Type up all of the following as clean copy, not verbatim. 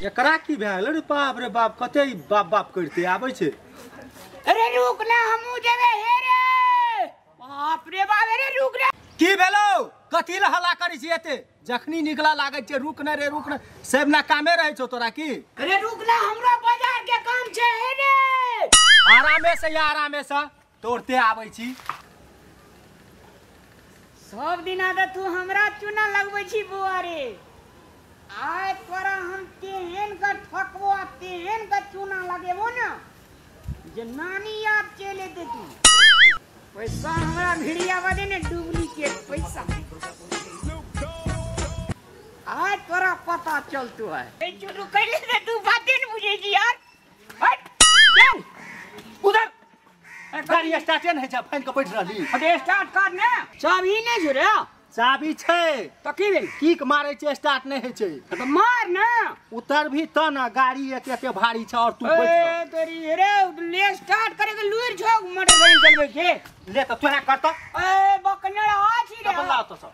एकरा की भेल रे? बाप रे बाप, कते बाप बाप करते आबै छै। अरे रुक ना, हमहू जेबे हे रे। बाप रे बाप, अरे रुक रे। की भेलो? कथी ल हल्ला करै छी एते? जखनी निकला लागै छै रुक न रे रुक न, सब ना कामे रहै छौ तोरा की? अरे रुक ना, हमरा बाजार के काम छै हे रे। आरामे से या आरामे से तोड़ते आबै छी। सब दिना त तू हमरा चूना लगबै छी बौआ रे। आइ तोरा हम तेहन के ठकबो आ तेहन के चूना लगेबो न जे नानी याद चलि एतै। तू पैसा हमरा भिड़िया बदे ने डुप्लीकेट पैसा। आज तोरा पता चलतो है। ए चुनु कैले से तू बाते न बुझै छी यार। हट चल उधर। गाड़ी स्टार्ट नै छै, फाइन के बैठ रहली। अरे स्टार्ट कर ने। चाबी नै छै रे? चाबी छै त की भेल? किक मारै छै स्टार्ट नै होइ छै। त मार ने। उतर भी त न, गाड़ी एते एते भारी छै और तू बैठ। ए तोरी रे, ले स्टार्ट करे के लूर छौ मोटरसाइकिल चलबै के। ले त तोरा कर त। ए बकनड़ आ छी रे। बल्ला त सब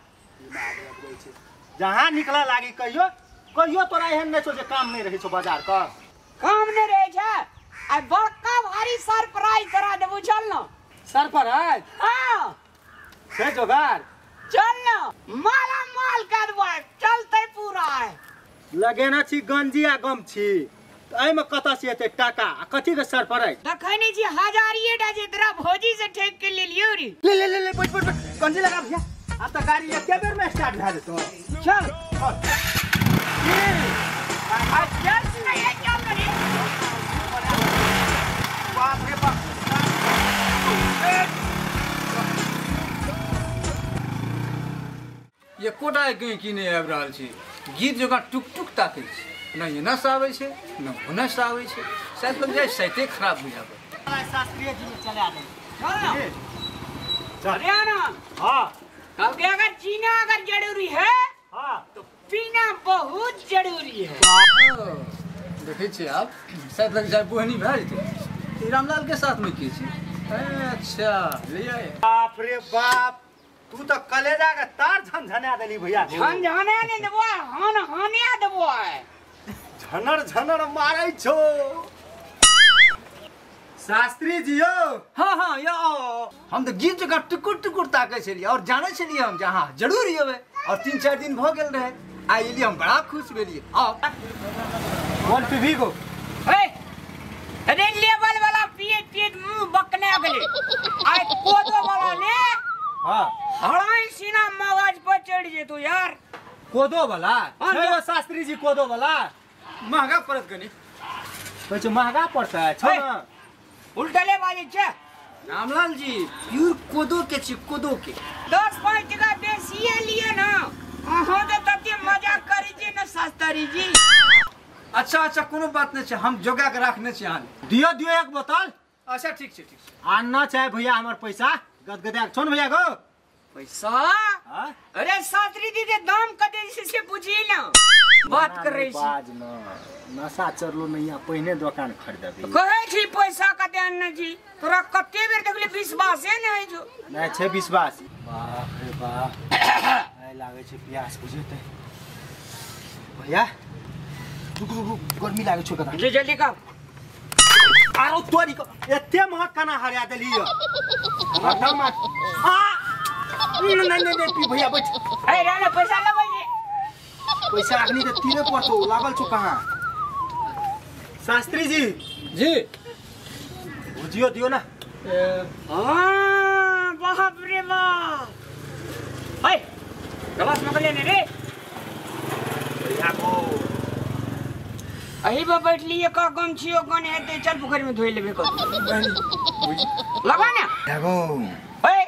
जहां निकला लागी कहियो कहियो तोरा एहन नै छौ जे काम नै रहै छौ बाजार क। काम नै रहै छै। आ बड़का भारी सरप्राइज करा देबो, चल न। सरप्राइज? हां से जोगार चल न, माला माल कर देबो, चलते पूरा है। लगेना छी गंजी आ गमछी, एहिमे कतऽ से एते टाका आ कथी के सरप्राइज? देखै नै छी हजारिये टा जे तोरा भौजी से ठेक के लेलियो रे। ले ले ले ले, बैठ बैठ बैठ, गंजी लगा भैया। आब त गाड़ी एके बेर में स्टार्ट भए जेतौ। चल आ चल नहीं चल रे। बाप रे बाप, एकोटा गैंकी नहि आबि रहल छै। गीत जकाँ टुक टुक ताकै छै, न एनस आबै छै न ओनस आबै छै। शायद लग जाइ साइते खराब बुझाबै। शास्त्रीय जी में चला दे। चल ना चल अरे ना। हां क्योंकि अगर जीना अगर जरूरी है हां तो पीना बहुत जरूरी है। देखै छियै आब शायद लग जाइ बोहनी भए जेतै। रामलाल के साथ में की छै? अच्छा ले आए। बाप रे बाप, तू तो कलेजा के तार झनझना देली भैया। झनझना नहीं देबो, हन हने देबो। झनर झनर मारै छो शास्त्री जी यो। हाँ हाँ यो, हम तो गीत जकाँ टुकुर टुकुर ताकै छलियै और जानै छलियै हम जे हाँ जरूर एबै। और 3-4 दिन भऽ गेल रहै, आइ एलियै हम बड़ा खुश भेलियै। आउ वन पीबी गो। ए अरे लेवल वाला पिए पिए मुंह बकने गेलै। आइ कोदो वाला ने हाँ हड़ाई सीना मगज पर चढ़ जेतो यार। कोदो वाला? हाँ शास्त्री जी कोदो वाला महंगा पड़त कनी। कहै छै महंगा पड़तै छौ न। उल्टले बाजै छै रामलाल जी, प्योर कोदो के छी, कोदो के। 10-5 टका बेसिए लिए ना, अहाँ तऽ तते मजा करै छी ने शास्त्री जी। अच्छा अच्छा कोनो बात नहीं छै, हम जोगा के राखने छी अहाँ। दियो दियो एक बोतल। अच्छा ठीक छै ठीक छै। आनना चाहे भैया हमर पैसा गदगदा छौ न भैया गो। पैसा? अरे शास्त्री जी के दाम कते से पूछी ना। बात कर रही छी। बाज न, नशा चढ़लो नहीं, पहिने दुकान खरीदबी। कहै छी पैसा कते आनने छी? तोरा कते बेर देखली विश्वासे नै होइ छौ। नै छै विश्वास। बाप रे बाप, आइ लागै छै प्यास बुझेतै। भैया रुक रुक रुक, गर्मी लागै छौ कता। जल्दी जल्दी कर। आरो तोरी को एते महग केना हरा देली यो? आ नहीं नहीं नहीं पी भैया बैठ। ए रे पैसा लगै छै। पैसा अखनी त तीरे पड़तो, लागल छौ कहाँ? शास्त्री जी जी भुजियो दियो ना। हां बाप रे बाप, ए गलास में लेने रे भैया को। अही पर बैठलिए का गमछियो कोन हेतै, चल पोखरि में धोइ लेबे कर। लगा ना देखो। ए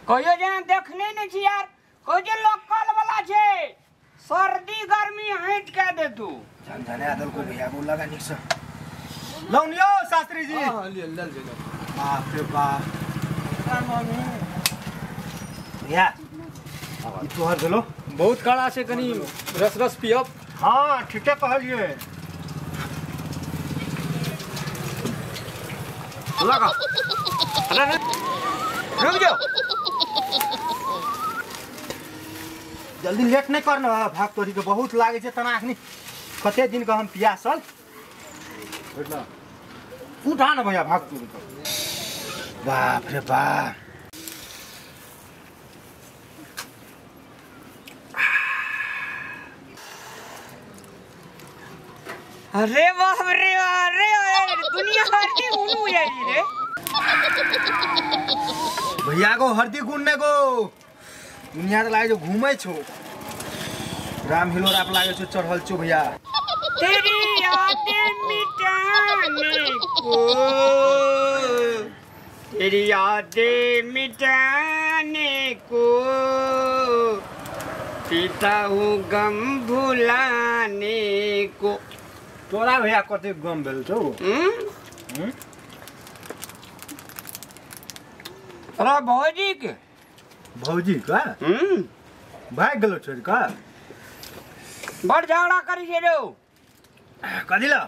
कहियो जेना देखने नै छी यार, कहियो जे लोकल वाला छै, सर्दी गर्मी हटि के दे तू। झनझना दल को भैया को लगा निक से। लौन यो शास्त्री जी। हां ले ले ले। बाप रे बाप भैया, ई तोहर भेलो बहुत कड़ा छै, कनी रस रस पियब। हां ठीके कहलिए। लगा अरे रुक जाओ, जल्दी लेट नहीं करना। भाग तोरी के बहुत लागे छै तना अखनी। कते दिन का हम पियासल उठा न भैया भाग तू। बाप रे बाप अरे बाप रे अरे दुनिया हरदी उनु जाई रे भैया को हरदी गुण ने को दुनिया लागे जो घूमे छो राम हिलोर आप लागे छो चढ़ल छो भैया। तेरी यादें मिटाने को तेरी यादें मिटाने को पीता हूँ गम भुलाने को। तोरा भैया कते गम भेल छौ? तोरा भौजी के भौजी का भाग गेलो छोड़ का बड़ झगड़ा करी छे रो कथी ला?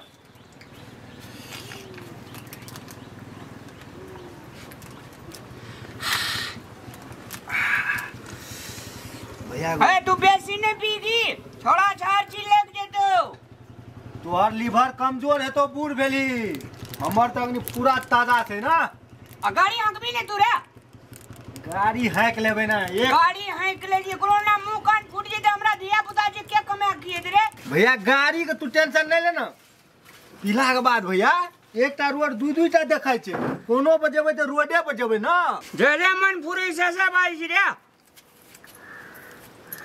भैया अरे तू बेसी नहीं पीगी थोड़ा छार लग जेतो। तोहर लीवर कमजोर है तो बूढ़ भेली हमर तो अग्नि पूरा ताजा छै ना। आ गाड़ी हाँकबी ने तू रे? गाड़ी हाँक लेबै ना एक गाड़ी हाँक ले जी कोनो ना मुंह कान फूट जेते हमरा धिया पुता जे के कमा किए रे। भैया गाड़ी के तू टेंशन नहीं ले ना पीला के बाद भैया एकटा रोड दू दू टा देखाय छै कोनो पर जेबै त रोडे पर जेबै ना। जे रे मन फुरे से सब आई छी रे।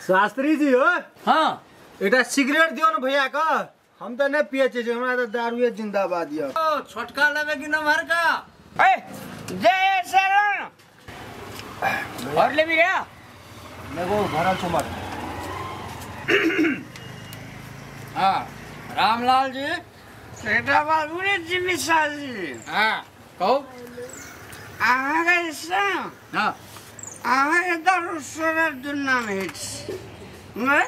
शास्त्री जी हो हां एकटा सिगरेट दियो न भैया का हम तो नहीं पिए छे हमरा तो दारूए जिंदाबाद यो। ओ छोटका लेबे कि नमहर का? ए जय शरण और लेबी रे लेगो भरल छो मर। हां रामलाल जी सेटा बाबू रे जिमी साजी। हां कहू अहाँ के से हां अहाँ के दारू सर दुना में ने।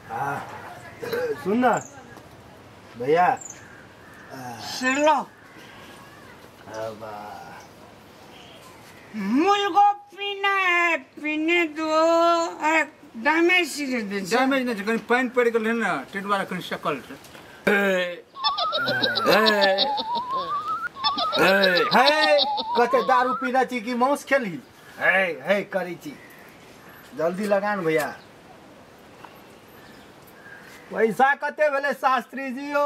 हां सुन ना भैया सिलो मुझको पीना है पीने दो। अरे डैमेज डैमेज नहीं कहीं पानि पड़ि गेल ने ताहि दुआरे कनि सकल छै। हे कते दारू पीना छी कि मांस खेलही हे हे करै छी जल्दी लगान भैया। पैसा कते भेलै शास्त्री जी? ओ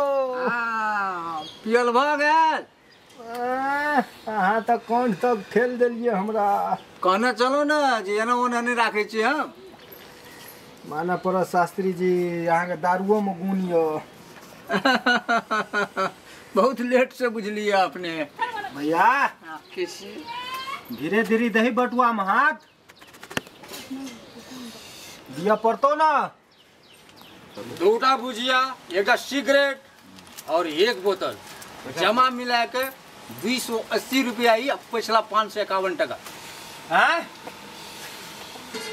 पियल भऽ गेल। अहाँ तऽ कोन तक ठेल देलियै हमरा। कहने चलू ने जे एना ओना नहि राखै छी हम। मानऽ पड़त शास्त्री जी अहाँके दारुओमे गुण यऽ। बहुत लेट से बुझलियै अपने। भैया धीरे धीरे दही बटुआमे हाथ दिअ पड़तौ ना। दूटा भुजिया एक सिगरेट और एक बोतल जमा मिला के 280 रुपया आई पिछला 551 टका। हाँ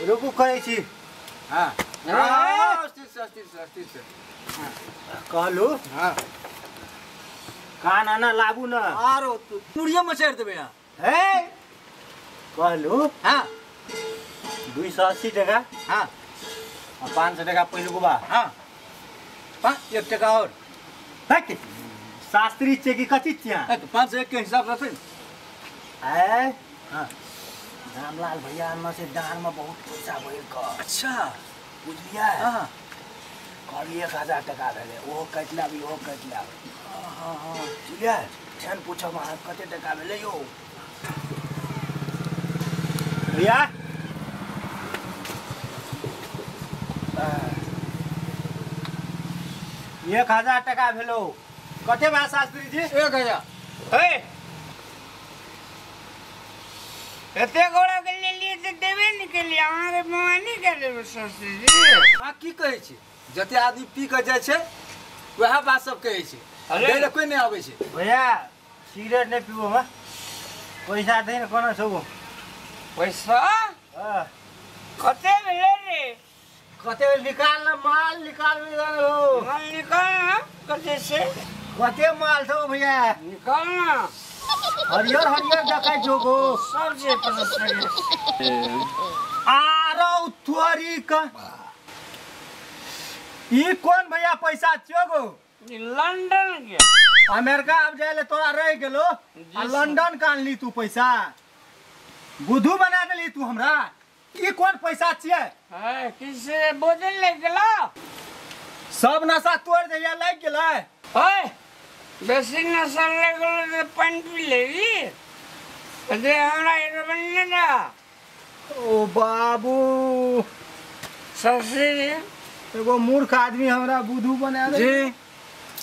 रुकू करै छी। हाँ से कहलू हाँ कान आना लाबू ना आरो मुड़िया मचारि देबै अहाँ। हे कहलू हाँ 280 टका हाँ 500 टका पहिलुको बा। हाँ 5 1 टका और शास्त्री छियै कि कथी छियै? 501 के हिसाब रहतै। ए हाँ रामलाल भैया अन्न से दान में बहुत पैसा भरि कऽ। अच्छा बुझलियै? हाँ कहलियै 1000 टका भेलै ओहो काटि लाबी ओहो काटि लाबी। बुझलियै? फेन पूछब अहाँ कते टका भेलै यौ भैया? 1000 टका भेलो। कते बा शास्त्री जी? 1000। ए एते गोड़ा के लेलियै तऽ देबे नहि केलियै अहाँके मामा नहि कए देबै शास्त्री जी। अहाँ की कहै छी? जते आदमी पी कऽ जाइ छै वएह बात सब कहै छै दै लए कोइ नहि आबै छै। भैया सिगरेट नहि पीबो हम पैसा दे ने कोना छौ पैसा? कते भेलै रे? कते निकाल ना माल निकाल हो माल निकाल ना कते से कते माल छौ भैया निकाल ना। हरियर हरियर देखै छौ गो सब जे लंदन के। अमेरिका अब जाए ले तोरा रह गेलो आ लंदन का अनली तू पैसा? बुद्धू बना देली तू हमरा। ई कोन पैसा छियै? है किसे बोतल ले गेला? सब नशा तोड़ देलिया लागि गेलै। ओए बेसी नशा लग गेलो त पानि पी लेबी दे हमरा एरबन ने ना। ओ बाबू शशि एगो मूर्ख आदमी हमरा बुद्धू बना दे जी।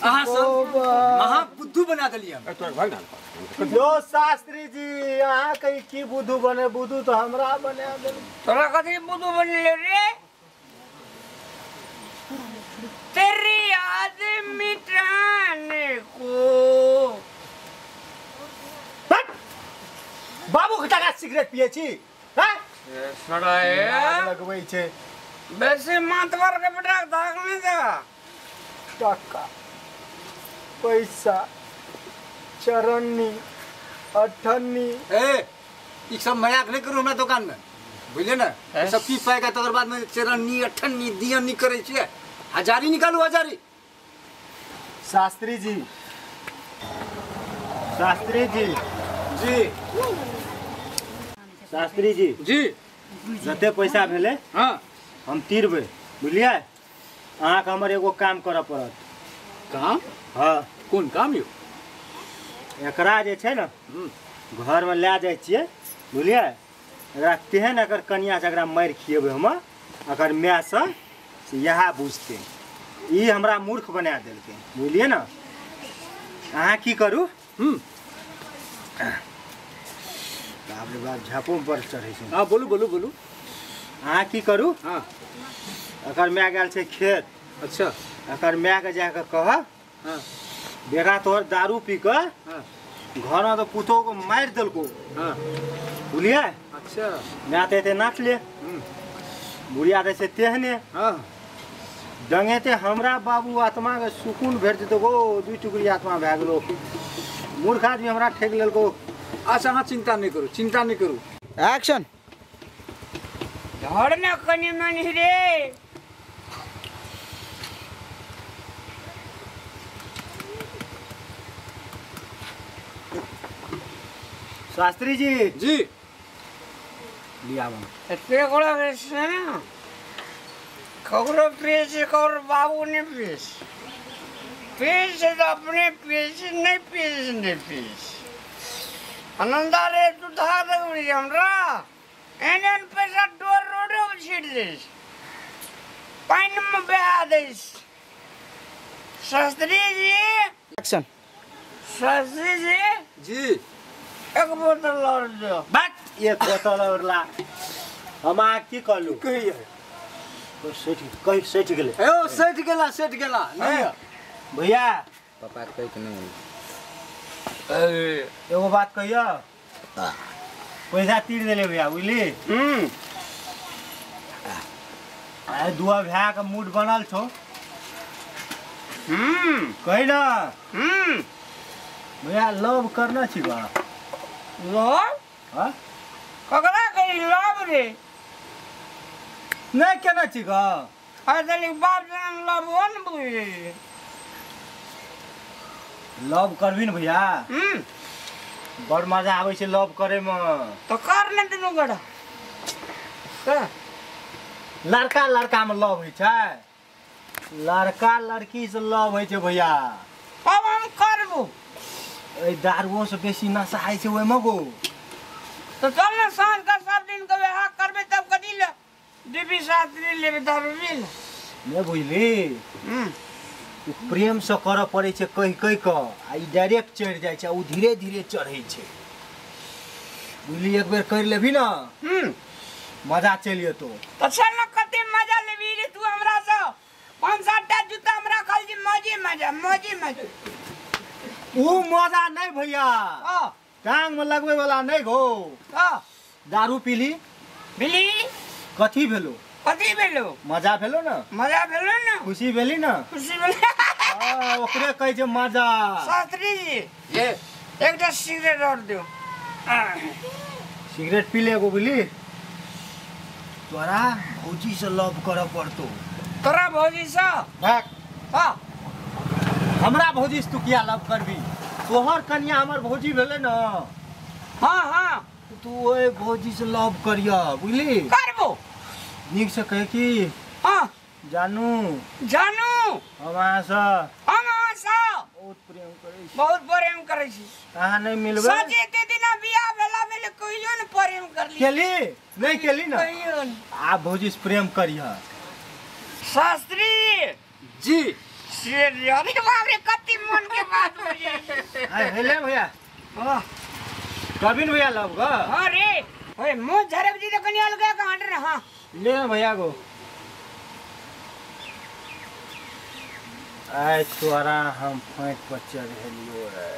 अहाँ सब महाबुद्धू बना देलियै हम। यो शास्त्री जी अहाँ के की बुद्धू बने? बुद्धू तो हमरा बना देल। तोरा कथी बुद्धू बनले रे? तेरी याद मिटाने को। बाबू के टाका सिगरेट पिए छी? हैं सड़ाए लगबै छै बेसी मातवर के बेटा दाग नहीं देगा। टाका पैसा चरन्नी अठन्नी। ए ई सब मजाक नहीं करू हमरा दुकान में, बुझले ना? ई सब पी पाएगा तकर बाद में चरन्नी अठन्नी दियन्नी करै छियै। हजारी निकालू हजारी। शास्त्री जी, शास्त्री जी जी, शास्त्री जी जी, जते पैसा भेलै हाँ हम तीरबै, बुझलियै? अहाँके हमर एगो काम करऽ पड़त। काम? हाँ। कोन काम यौ? एकरा जे छै ने घरमे लए जाइ छियै, बुझलियै? एकरा तेहन एकर कनिया से एकरा मारि खिएबै हम, एकर मायसँ से इएह बुझतै। ई हमरा मूर्ख बना देलकै, बुझलियै ने? अहाँ की करू? बाप रे बाप, झापो पर चढ़ै छै। हाँ बोलू बोलू बोलू। अहाँ की करू? हाँ एकर माय गेल छै खेत। अच्छा। एकर मायके जाकऽ कहब, हाँ बेटा तोहर दारू पी कऽ हाँ घरमे तऽ पुतोहके मारि देलको, हाँ बुझलियै? अच्छा। माय तऽ एते नाचले, बुढ़िया तऽ छै तेहने, हाँ डंगेते हमरा बाबू आत्माके सुकून भेट जेतौ गो। दू टुकड़ी आत्मा भए गेलो। मूर्ख आदमी हमरा ठकि लेलको। अच्छा अहाँ चिंता नहीं करू, चिंता नहीं करू। एक्शन। धर ना कनी मनी रे। शास्त्री जी जी लिया एते गोड़ा छै ना ककरो पीस ककरो बाबू ने पीस पीस तो अपने पीस नहीं पीस नहीं पीस। आनंदा रे तू धा दे हमरा एहन एहन पैसा डोर रोडो पर छीट this, पानि में बहा this. Shastri ji action. Shastri ji जी एक बोतल और दो। बात एक बोतल और ला। हम अहाँ की कहलू? कहिए कहि सठि गेलै। ए सठि गेला, सठि गेला नहीं भैया। पापा कहि के नहीं। एगो बात कहियो, पैसा तीर देले भैया, बुझली? आइ दुआ भैया के मूड बनल छौ। कहि ना भैया, लव करना छी बा? लव? हाँ ककरा कही लव रे? नहीं केना छी ग? अरे बाप जान लव हो न बुझे। लव करबी न भैया? बड़ मजा आबै छै लव करे में। तो कर ने दुनू गोड़ा। लड़का लड़का में लव होइ छै, लड़का लड़की से लव होइ छै भैया। अब हम करबो। एहि दारुओ से बेसी नशा होइ छै ओहिमे गो। तो चल ना साँझ का सब दिन के व्यवहार करबे तब कथी ले डीपी शास्त्री लेबे दारू पी ले। नहि बुझली? प्रेम से करऽ पड़ै छै कहि कहि कऽ, आ ई डायरेक्ट चढ़ि जाइ छै, ओ धीरे धीरे चढ़ै छै, बुझली? एक बेर करि लेबही ने मजा चलि एतौ। तो चल ना, कते मजा लेबही रे तू हमरा से? 5-7 टा जूता हमरा खाली मजे मजा मजे मजे। ऊ मजा नहीं भैया, टांग में लगबै वाला नहीं गो। दारू पीली पीली कथी भेलो? कथी भेलो? मजा भेलो ना, मजा भेलो ना, खुशी भेली ना, खुशी भेली। ओकरे कहै छै मजा। शास्त्री जी ये एकटा सिगरेट और दियो। सिगरेट पी ले गो, बुझली? तोरा भौजी से लव करऽ पड़तो। तोरा भौजी से? भाग। हाँ। हमरा भौजी से तू किया लव करबी? तोहर कनिया हमर भौजी भेलै न। हाँ हाँ तू ओए भौजी से लव करिया, बुझली? करबो। नीक से कहे कि हाँ जानू जानू हम अहाँ से बहुत प्रेम करै छी, बहुत प्रेम करै छी। अहाँ नहीं मिलबै सजे ते दिना बियाह भेला भेल कहियो न प्रेम करली। केली नहीं केली ना? कहियो न। आ भौजी से प्रेम करिया। शास्त्री जी से अरे बाप रे कति मन के बात हो जाए। आय हेले भैया। हां कबिन भैया लव ग। हां रे ओए मुंह झरब जी तो कनी अलग का हट रे। हां ले भैया गो। आय तोरा हम फाइट पर चढ़लियो रे।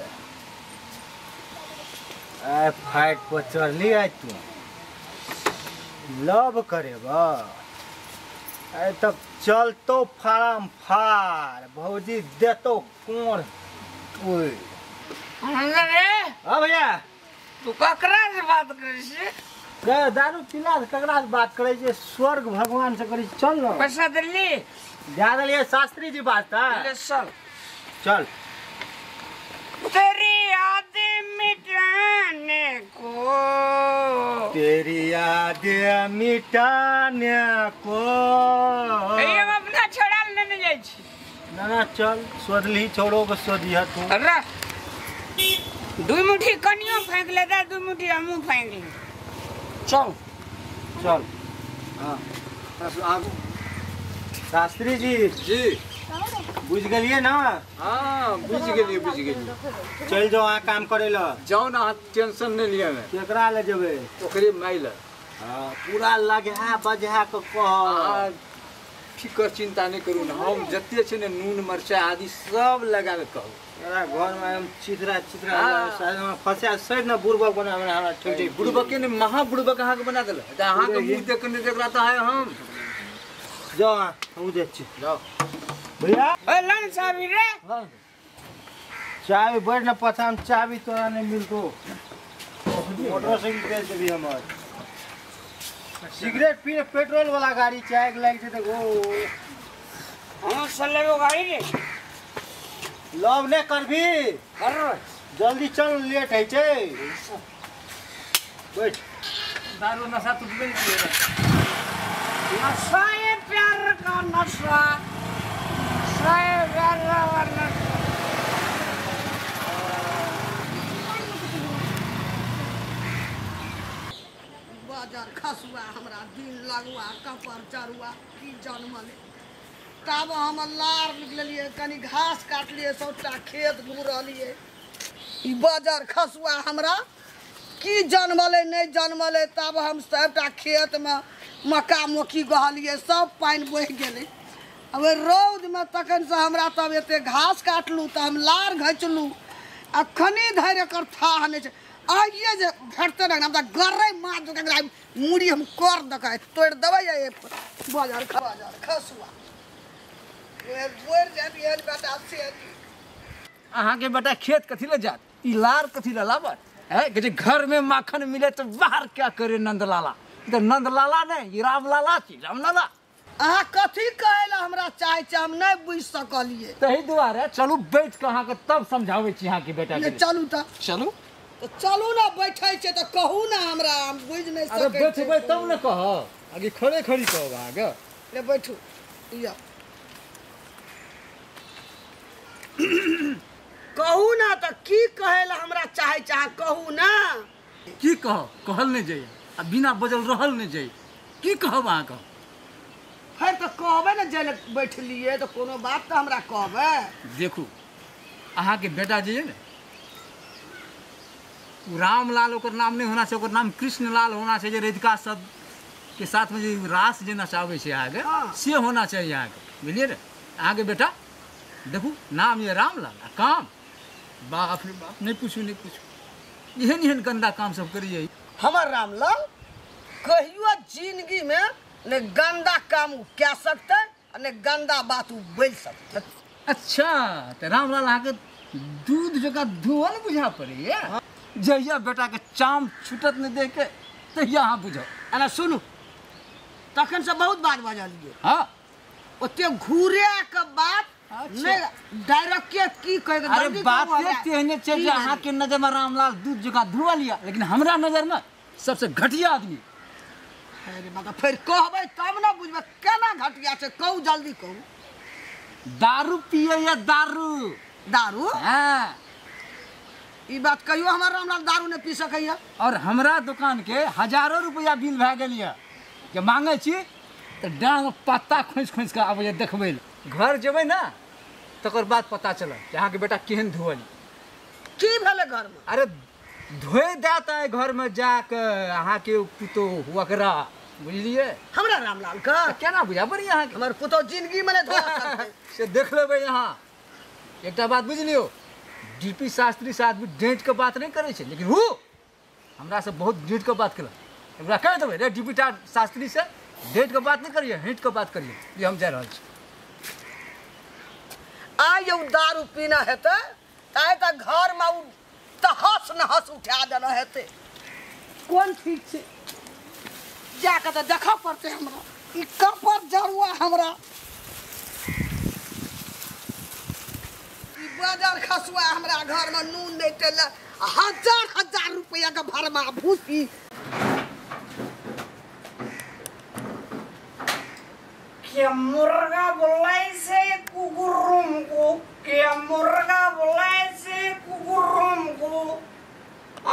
आय फाइट पर चढ़ली आय तू लव करेबा। आय तब चलतो फारम फार भौजी देतो कोर। ओए रे हां भैया तू ककरा से बात करै छी? रे दारू पीला से ककरा से बात करै छी? स्वर्ग भगवान से करै छी। चल न पैसा देली जा देलिए शास्त्री जी बात ले चल चल। तेरी याद मिटाने को, तेरी याद मिटाने को। ये हम अपना छोड़ा लेने जाइ छी। ना ना चल सोधली छोड़ो के सोधिया तू। अरे दुई मुट्ठी कनियो फेंक लेता, दुई मुट्ठी हमहू फेंक ले। चल चल। हां आगू शास्त्री जी जी बुझ गेलिए ना? हाँ बुझ गेलिए बुझ गेलिए। चल जाओ अहाँ काम करे ला। जाओ ना, टेंशन नहीं लिया मैं। केकरा ले जेबै? ओकरे माय ले। हाँ पूरा लगा बजा के कह। फिकर चिंता नहीं करू ना, हम जते छै ने नून मरचाई आदि सब लगा के कहू। मेरा घर में हम चितरा चितरा शायद हम फंसा सर ना बुड़बक बना बना हमरा ठीक ठीक। बुड़बक के ने महा बुड़बक अहाँ के बना देल। त अहाँ के मुंह देख के नहीं देख रहा है हम। जाओ हम देख छी। जाओ भैया। ए लन चाबी रे। चाबी बैठ ना पछाम चाबी तोरा नहीं मिलतो। मोटरसाइकिल बेच देबी हमर। सिगरेट पी पेट्रोल वाला गाड़ी चाय के लाग छै ओ। हम चलेबो गाड़ी रे। लव नहीं करबी कर जल्दी चल लेट है छै। बैठ। दारू नशा टूटबे नहीं करे। नशा ये प्यार का नशा, नशा ये प्यार का नशा। बाजार खसुआ हमरा दिन लगुआ कपर चरुआ की जनमल। तब हम लार निकलिए कनी घास काटलिए सबटा खेत घुरलिए। ई बाजार खसुआ हमरा की जनमलै नहीं जनमलै। तब हम सबटा खेतमे मक्का मक्की गहलिए सब पानि बहि गेलै। अब रौदमे तखनसँ हमरा तब एते घास काटलहुँ तऽ हम लार घिचलहुँ। अखनी धरि एकर थाह नहि छै। आइए जे भेटतै ने हमरा गर्रै मार दऽ एकरा मूड़ी हम कर दऽ तोड़ि देबै। बाजार बाजार खसुआ अहाँ के बेटा खेत कथी ले जात, ई लार कथी ले लाबत है? कि घर में माखन मिले तो बाहर क्या करे नंदलाला। तो नंदलाला नहीं, ई रामलाला छी, रामलाला। अहाँ कथी कहै ला हमरा चाहै छी हम नहीं बुझि सकलिए। तही दुआरे चलू बैठ के अहाँ के तब समझाबै छी अहाँ के बेटा के। चलू त चलू त चलू ना, बैठै छै त कहू ना हमरा, हम बुझि नहीं सकै। अरे बैठबै तब ने कहब, आगे खड़े खड़ी कहब अहाँ के। ले बैठू या कहू ना त की कहै ला हमरा चाहै छै अहाँ कहू ना। की कहब, कहल नहीं जाइए आ बिना बजल रहल नहीं जाइए। की कहब अहाँ के? फेर तऽ कहबै ने जे बैठलिए तऽ कोनो बात तऽ हमरा कहबै। देखू अहाँके बेटा जे ने ओ रामलाल ओकर नाम नहीं होना छै, ओकर नाम कृष्णलाल होना छै। जे राधिका सब के साथ में जे रास जे नचाबै छै अहाँके से होना चाहिए अहाँके, बुझलियै ने? अहाँके बेटा देखू नाम ये रामलाल आ काम बाप रे बाप नहीं पूछू नहीं पूछू, एहन एहन गंदा काम सब करिए। हमर रामलाल कहियो जिंदगी में ने गंदा काम कै सकते ने गंदा बात बोल सकते। अच्छा तो रामलाल अहाँके दूध जकाँ धोअल बुझा पड़ैए। जहिया बेटा के चाम छूटत नहीं देख के तहिया अहाँ बुझो। एना सुनू तखन से बहुत बात बजलिए। हाँ ओते घूरे के बात नहीं डायरेक्ट के की कह के अरे बात तेहने छै जे अहाँ के नजर में रामलाल दूध जकाँ धुअल या, लेकिन हमरा नजर में सबसे घटिया आदमी। अरे बाबा फिर कहबै तब ना बुझबै केना घटिया छै, कहू जल्दी कहू। दारू पिए या दारू दारू? हाँ ई बात कहियो हमर रामलाल दारू नहीं पी सकैया। और हमरा दुकान के हजारों रुपया बिल भए गेल या जे मांगे छी तो डांग पत्ता खोसि खोसि के आबैया देखबै लए। घर जेबै ना तकर बाद पता चलत कि अहाँके बेटा केहन धोअल। की भेलै घर में? अरे धोए देत है घर में जाके अहाँके पुतोहु ओकरा, बुझलियै? हमरा रामलाल के केना बुझा पड़ी अहाँके? हमर पुतोहु जिंदगी में नहीं धोआ सकतै। से देख लेबै अहाँ। एकटा बात बुझि लियौ, डीपी शास्त्री से आदमी डाँटि के बात नहीं करै छै, लेकिन हु हमरा से बहुत डाँटि के बात केलक। ओकरा कहि देबै रे डीपी शास्त्री से डाँटि के बात नहीं करिए, हिट के बात करिए। ये हम जा रहल छी। आइ यौ दारू पीना हेतै आइ तऽ घर में उ तहस नहस उठा देना हेतै। कोन ठीक छै, जाके तऽ देखऽ पड़तै हमरा ई कपर जरुआ हमरा ई बाजार खसुआ हमरा घर में नून नहीं तेल हजार हजार रुपया के भरमा भूसी। क्या मुर्गा बोलाय से कुकुरुम को, क्या मुर्गा बोलाय से कुकुरुम को,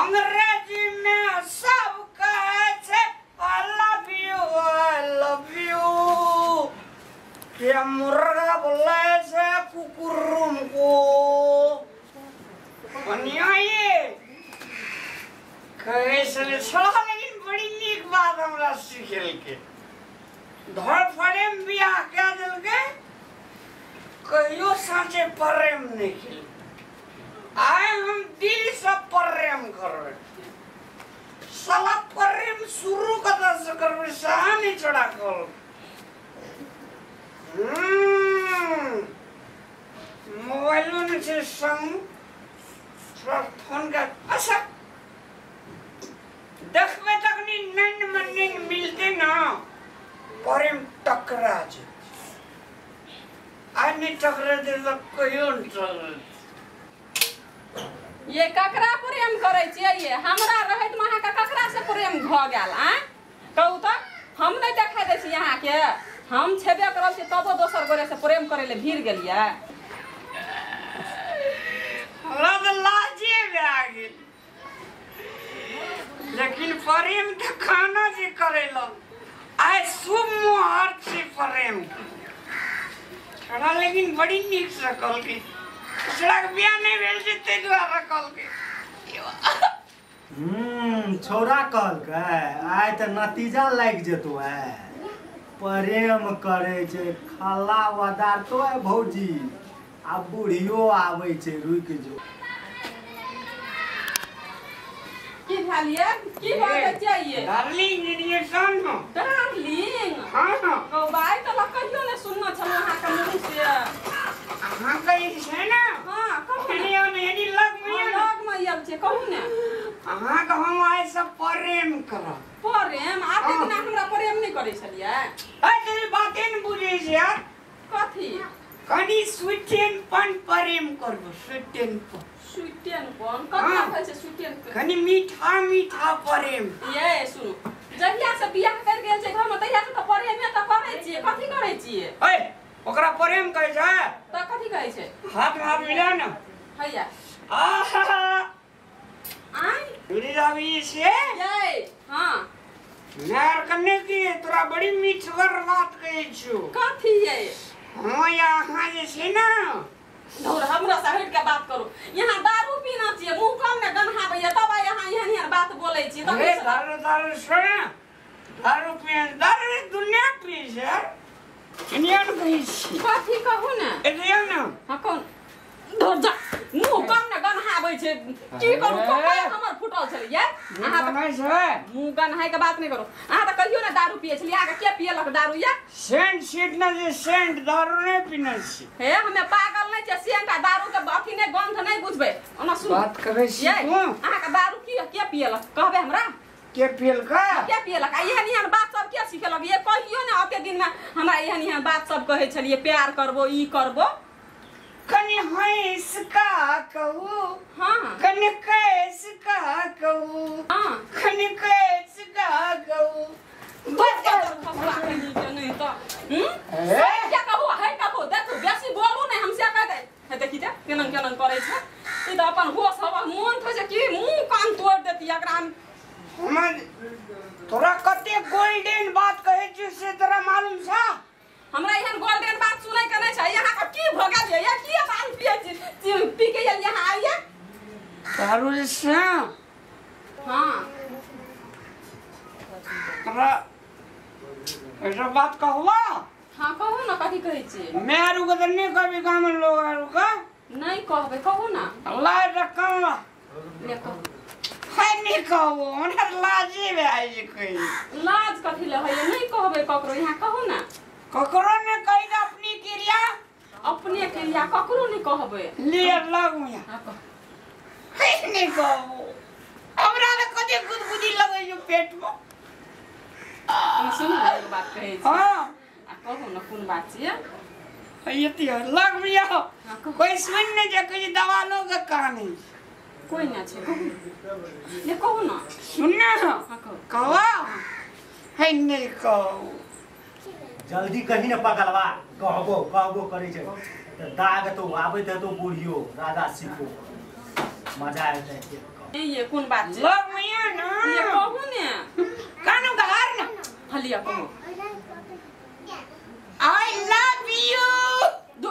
अंग्रेजी में सब कहे छे I love you I love you. क्या मुर्गा बोलाय से कुकुरुम को। अन्याय कहे छले छला, लेकिन बड़ी नीक बात हमरा सिखेल के धर फरेम बियाह कए देलकै, कहियो साँचे प्रेम नहीं खेल। आइ हम दिल से प्रेम करबै, साला प्रेम शुरू कतऽ से करबै सएह नहीं छोड़ा कर। मोबाइलो नहीं छै संग, थोड़ा फोन का अच्छा देखबै तखनी नैन में नैन मिलते ना प्रेम टकरा जेतै। आइ नहि टकरेतै तऽ कहियो नहि टकरेतै। ये ककरा प्रेम करै छियै? ये हमरा रहैत में अहाँके ककरा से प्रेम भऽ गेल? आँय कहू तऽ, हम नहि देखाइ दै छी अहाँके? हम छेबे करल छी तबो दोसर गोरे से प्रेम करै लए भीड़ गेलियै। हमरा तऽ लाजे भए गेल, लेकिन प्रेम तऽ खाना जे करेलक आइ शुभ मुहूर्त छै प्रेम छड़ा, लेकिन बड़ी नीक से कहलकै। छड़ाके बियाह नहि भेल छै ताहि दुआरे कहलकै। छौड़ा कहलकै आइ तऽ नतीजा लागि जेतौ। आइ प्रेम करै छै खला वदारतो है भौजी, आ बूढ़ियो आबै छै, रुकि जो। की भेल ये? की बाजै छियै ये? डार्लिंग इंजेक्शन हो। डार्लिंग? हाँ हाँ। कौबाई तऽ कहियो नहि सुनने छलहुँ अहाँके मुँह से। अहाँ कहै छै ने? हाँ कहू ने। एनी लगमे लगमे आयल छै, कहू ने। अहाँके हम आइ से प्रेम करब। प्रेम? आते दिना हमरा प्रेम नहि करै छलियै? अरे तेरी बाते नहि बुझै छै यार। कथी? कनी स्वीटेन पन प्रेम करबो, स्वीटेन पन। स्वीटेन पन कथी कहै छै स्वीटेन पन? कनी मीठा मीठा प्रेम। ये सुनू, जहिया से बियाह कर गेल छै घर में तहिया से तऽ प्रेमे तऽ करै छियै, कथी करै छियै? ओए ओकरा प्रेम कहै छै तऽ कथी कहै छै? हाथ में हाथ मिला ना हैया। आहा आइ दूरी जाबी से ये हां यार कन्ने की तोरा बड़ी मीठगर बात कहै छु। कथी ये? हां यहाँ जे छै ना धौर हमरा से हट के बात करू। यहाँ दारू पीना छियै, मुंह कम ने गन्हाबैया तब यहाँ एहन एहन बात बोलै छी। अरे दारू दारू सुन, दारू पिए दारू दुनिया पिए छै यार। इनियन कहै छी कथी कहू ने? एलियो ना। हां कौन धौर जा, मुंह कम ने गन्हाबै छै। की करू कपार हमर फुटल छलै ये। अहाँ तऽ छै मुंह गन्हाय के बात नहि करू। अहाँ तऽ कहियो ने दारू पिए छलियै, अहाँके के पियलक दारू ये? सेंट सीट ना जे सेंट दारू नहि पीने छी। हे हमे पागल नहि छियै, सेंट आ दारू के अथी नहि गंध नहि बुझबै। ओना सुन बात करै छी अहाँके दारू के पियलक कहबै हमरा? के पियलका? के पियलक? आ एहन एहन बात सब के सिखेलक ये? कहियो ने ओते दिन में हमरा एहन एहन बात सब कहै छलियै, प्यार करबो ई करबो। कनि हंस का कहू। हाँ कनि कैस का कहू। हाँ कनि कैस का कहू। बस नहीं तो क्या कहू है कहू देखू बेसी बोलू नहीं हमसे कह दे है देखी जा केना केना करै छै ई त अपन होश हवा मोन थै छै कि मुंह कान तोड़ देती एकरा हम। हमर तोरा कते गोल्डन बात कहै छी से तोरा मालूम छा? हमरा एहन गोल्डन बात सुनै के नहीं छै। यहाँ का की भ गेल ये की दारू पिए छी पी के यहाँ आइए दारू से। हां तोरा ऐसा बात कहवा? हां कहू ना कथी कहै छी? मैं आरू के नहीं कभी गांव में लोग आरू का नहीं कहबे कहू ना अल्लाह रकम ले कहू है नहीं कहू हमरा लाजी में आई जी कोई लाज कथी ले है नहीं कहबे ककरो यहाँ कहू ना ककरो ने कहि दे अपनी क्रिया अपने क्रिया ककरो नहीं कहबे ले लगू यहाँ है नहीं कहू हमरा ले कते गुदगुदी लगै जो पेट में। हम सुन एक बात कहै छी। हां आ कहू ना कोन बात छियै? ये लग मिया कोई सुन नहीं जे कोई दवा लोग कहानी कोई ना छै कहू ले कहू ना सुन ना। हां कहू कहवा है नहीं कहू जल्दी कहीं न पकड़वा कहबो कहबो करै छै त दाग तो आबैत हेतौ बुढ़ियो राधा सिखो मजा आयतै। ये कोन बात छै? लग मिया ना ये कहू ने कानू घर ना हलिया कहू I love you. दो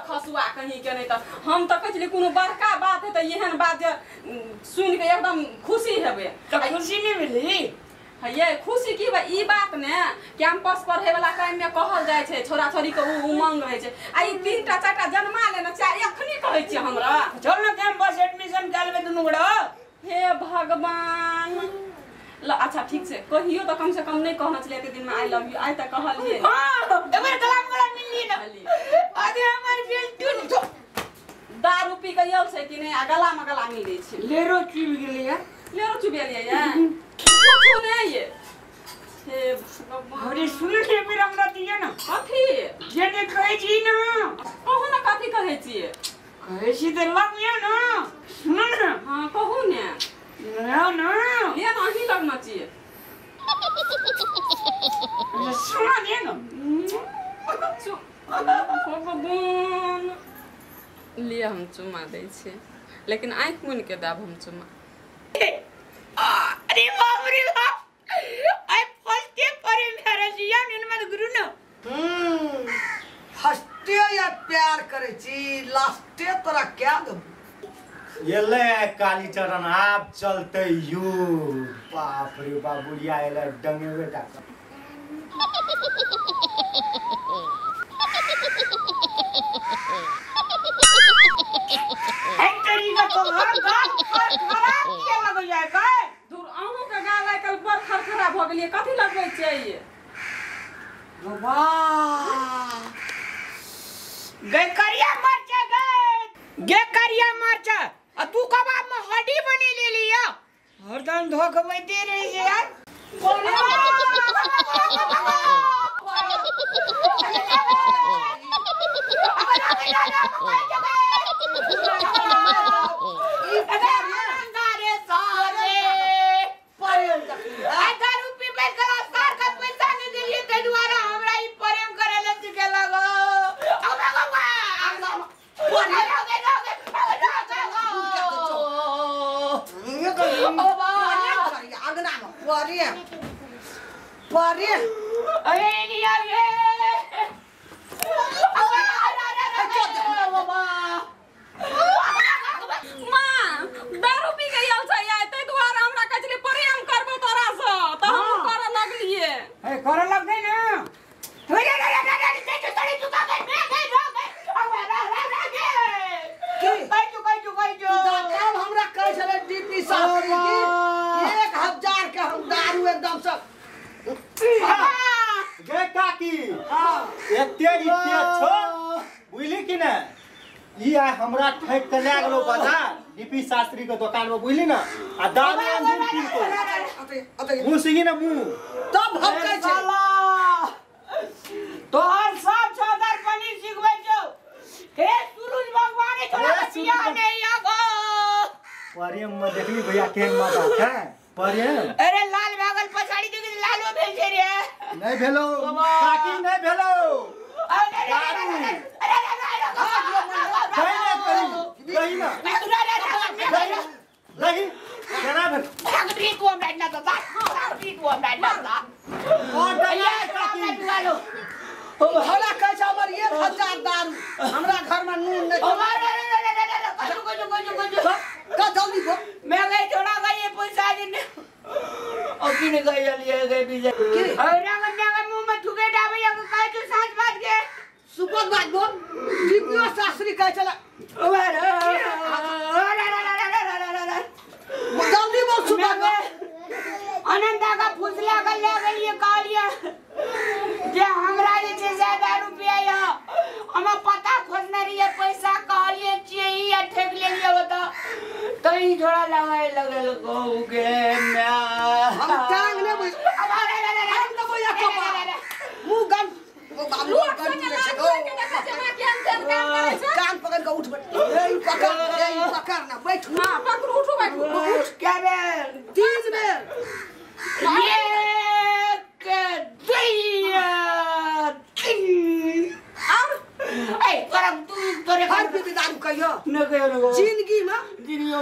खसुआ कहीं के नहीं त हम त कहै छली कोनो बड़का बात है त एहन बात जे सुन के एकदम खुशी हेबे त खुशी नहीं मिली ये खुशी की बा ई बात ने कैंपस पढ़े वाला टाइम में कहल जाय छै छोरा छोरी के उ उमंग रहे छै आ ई तीनटा चारटा जन्मा लेना चाहे अखनी कहै छी हमरा चल ना कैंपस एडमिशन कर लेबे दुनू गोड़ा। हे भगवान ल अच्छा ठीक छै कहियो त कम से कम नहीं कहना छलै एते दिन में I love you I त कहलिए। हां एबर गला गला मिलली ना अरे हमर बेल टूट दारू पी के आयल छै कि नहीं आ गला में गला मिलै छै लेरो चुब गेलै यार लेरो चुबेलिए यार कुछ नहीं ये हे भगवान। अरे सुन ले फिर हमरा दिए ना कथी जे ने कहै छी ना कहू ना कथी कहै छी? कहै छी त लग ना सुन ना। हां कहू ने ना ना ले ना अहीं लगना छी सुन दे ना भगवान ले हम चुमा दै छी लेकिन आँख मुनि के दाब हम चुमा। अरे बाप रे बाप I first day पर मेरा जिया ने मत गुरु ना फर्स्टे या प्यार करे छी लास्टे तोरा क्या दब एले काली चरण आप चलते you बाप रे बाप बुढ़िया एले डंगेबे टा तरीका तो हर गाल खराब किया लगो जाय का दूर अहूं के गाल आइ काल्हि बड़ खरखरा भ गेलियै कथी लगबै छियै? बाबा गे करिया मरचा गे गे करिया मरचा आ तू कबाब में हड्डी बनी ले लिया हरदम धोखबैते रहे छै यार। हमरा ठक के ले गेलो बाजार डीपी शास्त्री के दुकान में बुझली ना आ दारू अंगूर पी को मुंह सिंगी ना मुंह तब हम कहै छै तोहर सब चादर पनी सिखबै छौ हे सूरज प्रेम में देखली भैया केहन मजा छै प्रेम। अरे लाल भागल पछाड़ी देखी लालो भेल छै रे। नहीं भेलो काकी नहीं भेलो। अरे कही ना नहीं केना भेल भागरी को हमरा ना तो भागरी को हमरा ना और दया काकी ओ होला कहै छै हमर 1000 दारू हमरा घर में नून नहीं। का जल्दी बोल मैं गई थोड़ा गई ये पैसा दिन और किने गई लिए गई बीजे और रंग में मुंह में थूके डाबे या कहै तू साँच बात के सुपत बात बोल दिव्यो शास्त्री कहै छला जल्दी बोल सुपत बात। अनंता का फुसला के ले गेलिए कहलिए जे हमरा जे छै से दारू पिया हम पता खोजने रहिए पैसा कहलिए छियै ई आ ठेक लेलिए ओतऽ तई थोड़ा लगाए लगल कहू के मैं हम टांग ने बुझ हम तो भैया कपार मुंह गन ओ बाबू गन कान पकड़ के उठ बैठ। ए पकड़ ना बैठ। हां पकड़ू उठू बैठू उठ के बेर 3 बेर 1 2 3 और ए करम तू तोरे हर पी दारू कहियो न कहियो न जिंदगी में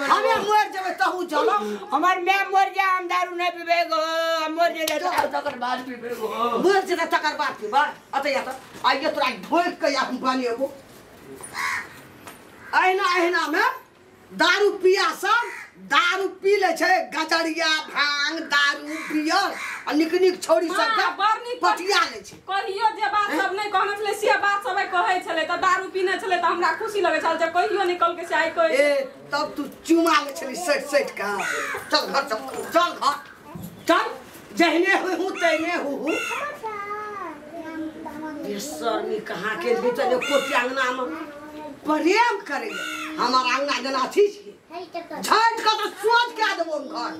हमें मर जेबै तहु चलो हमर मैं मर जा हम दारू नहीं पीबे गो हम मर जे तकर बाद पीबे गो मर जे तकर बाद पीबा अत या त आइए तोरा ढोक के हम बनेबो। अहिना अहिना में दारू पिया सब दारू पी ले छै गजरिया भांग दारू बियर आ निक निक छोरी सब के पटिया ले छै। कहियो जे बात सब नहीं कहने छलै से बात सब कहै छलै त दारू पीने छलै त हमरा खुशी लगै छल जे कहियो निकल के से आइ कहै ए तब तू चुमा ले छली सट सट के। चल घर चल चल घर चल जहने हुँ तहने हुँ। ये सरनी कहाँ के भीतर जो कोठी अंगना में प्रेम करे हमार अंगना जना छी झाट का तो सोच के देबो घर।